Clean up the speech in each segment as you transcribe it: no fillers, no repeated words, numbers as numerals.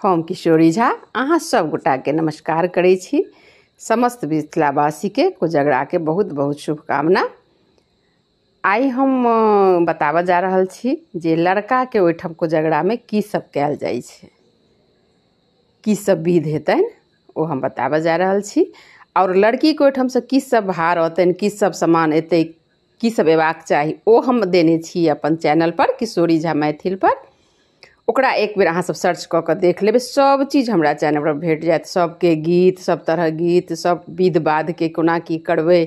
हम किशोरी झा अहाँ सब गोटाके नमस्कार करै छी। समस्त मिथिलावासीके कोजगराके बहुत बहुत शुभकामना। आइ हम बताबऽ जा रहल छी जे लड़काके ओहिठाम कोजगरामे की सब कयल जाइ छै, की सब विध हेतनि ओ हम बताबऽ जा रहल छी। आओर लड़कीके ओहिठामसँ की सब भार औतनि, की सब सामान एतै, की सब अयबाक चाही ओ हम देने छी अपन चैनल पर किशोरी झा मैथिल पर। ओकरा एक बेर अहाँ सब सर्च कऽ कऽ देख लेबै, सब चीज हमरा चैनल पर भेट जायत। सबके गीत, सब तरहक गीत, सब विध बाधके कोना की करबै।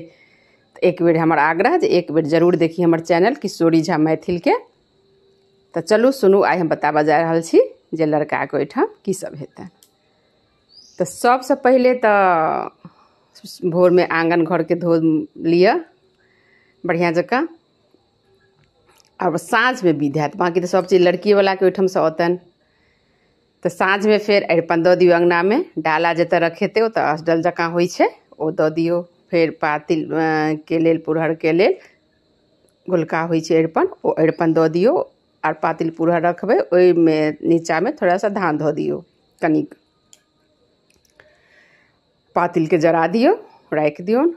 एक बेर हमर आग्रह जे एक बेर जरूर देखी हमर चैनल किशोरी झा मैथिलके। तऽ चलू सुनू, आइ हम बताबऽ जा रहल छी जे लड़काके ओहिठाम की सब हेतनि। तऽ सबसँ पहिले तऽ भोरमे आङ्गन घरके धो लिअ बढ़िआँ जकाँ। आब साँझमे विध हैत, बाँकी तऽ सब चीज लड़कीवलाके ओहिठामसँ औतनि। तऽ साँझमे फेर अरिपन दऽ दियौ अङ्गनामे, डाला जतऽ रखेतै ओतऽ असडल जकाँ होइ छै ओ दऽ दियौ। फेर पातिल के लेल, पुरहरके लेल गोलका होइ छै अरिपन, ओ अरिपन दऽ दियौ। आर पातिल पुरहर रखबै ओहिमे नीचाँमे थोड़ा सा धान धऽ दियौ, कनिक पातिलके जरा दियौ, राखि दियौन।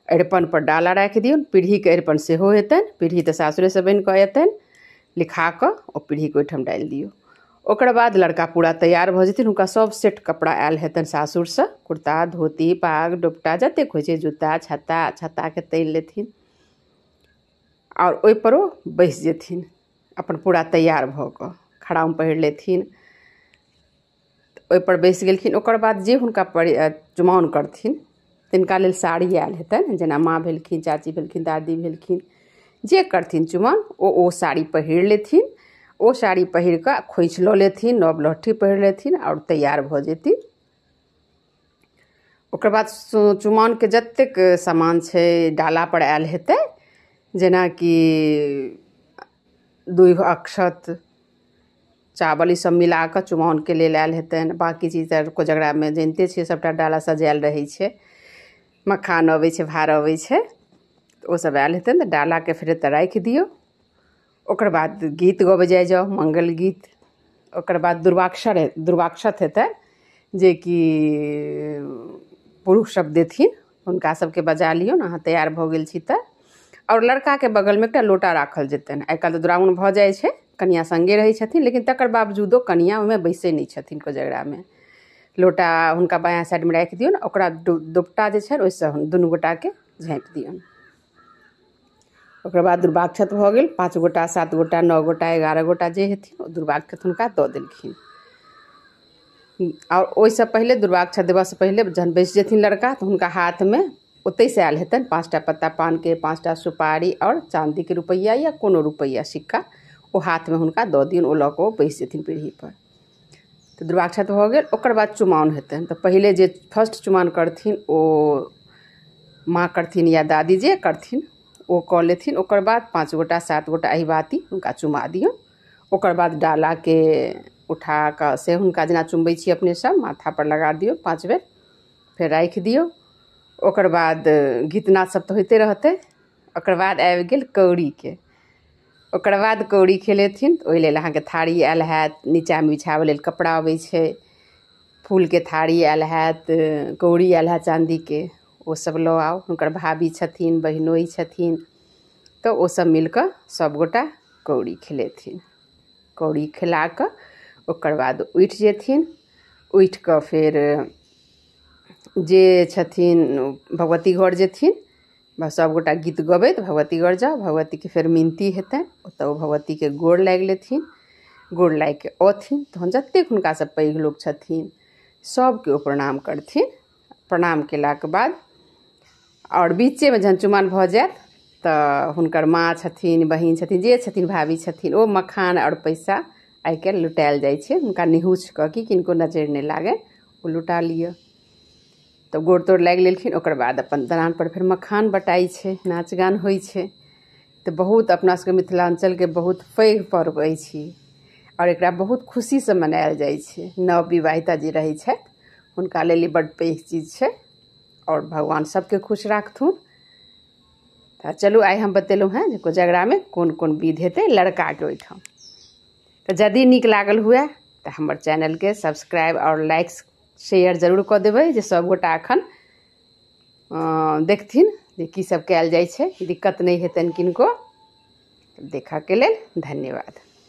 अरिपन पर डाला राखि दियौन। पीढ़ीके अरिपन सेहो हेतनि, पीढ़ी तऽ सासुरेसँ बनि कऽ एतनि लिखा कऽ, ओ पीढ़ीके ओहिठाम डालि दियौ। ओकर बाद लड़का पूरा तैयार भऽ जेथिन, हुनका सब सेट कपड़ा आयल हेतनि सासुरसँ, कुर्ता धोती पाग डोपटा जतेक होइ छै, जूता छत्ता, छत्ताके तानि लेथिन आओर ओहिपर ओ बैस जेथिन अपन पूरा तैयार भऽ कऽ, खड़ाउं पहिर लेथिन, ओहिपर बैस गेलखिन। ओकर बाद जे हुनका चुमाओन करथिन तिनका लेल साड़ी आयल हेतनि, जेना माँ भेलखिन, चाची भेलखिन, दादी भेलखिन, जे करथिन चुमाओन ओ साड़ी पहिर लेथिन। ओ साड़ी पहिर कऽ खोँइछ लऽ लेथिन, नव लहठी पहिर लेथिन आओर तैयार भऽ जेथिन। ओकर बाद चुमाओनके जतेक सामान छै डाला पर आयल हेतै, जेनाकि दूभि अक्षत चावल ई सब मिला कऽ चुमाओनके लेल आयल हेतनि। बाँकी चीज तऽ कोजगरामे जनिते छियै सबटा डाला सजायल रहै छै, मखान अबै छै, भार अबै छै, तऽ ओ सब आयल हेतनि। तऽ डालाके फेर एतऽ राखि दियौ। ओकर बाद गीत गबै जाइ जाउ, मंगल गीत। ओकर बाद दुर्वाक्षत हेतै, जेकि पुरुष सब देथिन, हुनका सबके बजा लियौन अहाँ तैयार भऽ गेल छी तऽ। आओर लड़काके बगलमे एकटा लोटा राखल जेतनि। आइ काल्हि तऽ दुरागमन भऽ जाइ छै, कनिया सङ्गे रहै छथिन, लेकिन तकर बावजूदो कनिया ओहिमे बैसै नहि छथिन कोजगरामे। लोटा हुनका बायाँ साइडमे राखि दियौन, ओकरा दोपटा जे छनि ओहिसँ दुनू गोटाके झाँपि दियौन। ओकर बाद दुर्वाक्षत भऽ गेल, 5 गोटा 7 गोटा 9 गोटा 11 गोटा जे हेथिन ओ दुर्वाक्षत हुनका दऽ देलखिन। आओर ओहिसँ पहिले दुर्वाक्षत देबऽसँ पहिले जहन बैस जेथिन लड़का तऽ हुनका हाथमे ओतहिसँ आयल हेतनि 5टा पत्ता पानके, 5टा सुपारी आओर चाँदीके रुपैआ या कोनो रुपैआ सिक्का ओ हाथमे हुनका दऽ दियौन, ओ लऽ कऽ ओ बैस जेथिन पीढ़ीपर। तऽ दुर्वाक्षत भऽ गेल। ओकर बाद चुमाओन हेतनि। तऽ पहिले जे फर्स्ट चुमाओन करथिन ओ माँ करथिन या दादी जे करथिन ओ कऽ लेथिन। ओकर बाद 5 गोटा 7 गोटा अहिबाती हुनका चुमा दियौन। ओकर बाद डालाके उठा कऽ से हुनका जेना चुमबै छी अपने सब, माथापर लगा दियौ 5 बेर, फेर राखि दियौ। ओकर बाद गीत नाद सब तऽ होइते रहतै। ओकर बाद आबि गेल कौड़ीके। ओकर बाद कौड़ी खेलेथिन, ओहि लेल अहाँके थारी आयल हैत, नीचाँमे बिछाबऽ लेल कपड़ा अबै छै, फूलके थारी आयल हैत, कौड़ी आयल हैत चाँदीके, ओ सब लऽ आउ। हुनकर भाभी छथिन, बहिनोइ छथिन, तऽ ओ सब मिलकऽ सब गोटा कौड़ी खेलेथिन। कौड़ी खेला कऽ ओकर बाद उठि जेथिन। उठि कऽ फेर जे छथिन भगवती घर जेथिन, सब गोटा गीत गबैत भगवती घर जाउ, भगवतीके फेर मिनती हेतनि, ओतऽ ओ भगवतीके गोर लागि लेथिन। गोर लागि कऽ औथिन तहन जतेक हुनकासँ पैघ लोक छथिन सबके ओ प्रणाम करथिन। प्रणाम केलाके बाद आओर बीचेमे जहन चुमाओन भऽ जायत तऽ हुनकर माँ छथिन, बहिन छथिन, जे छथिन भाभी छथिन, ओ मखान आओर पैसा आइ काल्हि लुटायल जाइ छै, हुनका निहुँछि कऽ कि किनको नजरि नहि लागनि, ओ लुटा लिअ। तऽ गोड़ तोड़ लागि लेलखिन। ओकर बाद अपन दलानपर फेर मखान बटाइ छै, नाच गान होइ छै। तऽ बहुत अपना सबके मिथिलाञ्चलके बहुत पैघ पर्व अछि ई आओर एकरा बहुत खुशीसँ मनायल जाइ छै। नव विवाहिता जे रहै छथि हुनका लेल ई बड्ड पैघ चीज छै आओर भगवान सबके खुश राखथुन। तऽ चलू आइ हम बतेलहुँ हेँ जे कोजगरामे कोन कोन विध हेतै लड़काके ओहिठाम। तऽ यदि नीक लागल हुए तऽ हमर चैनलके सब्सक्राइब आओर लाइक शेयर जरूर कऽ देबै, जे सभगोटा एखन देखथिन जे की सब कयल जाइ छै, दिक्कत नहि हेतनि किनको। देखऽके लेल धन्यवाद।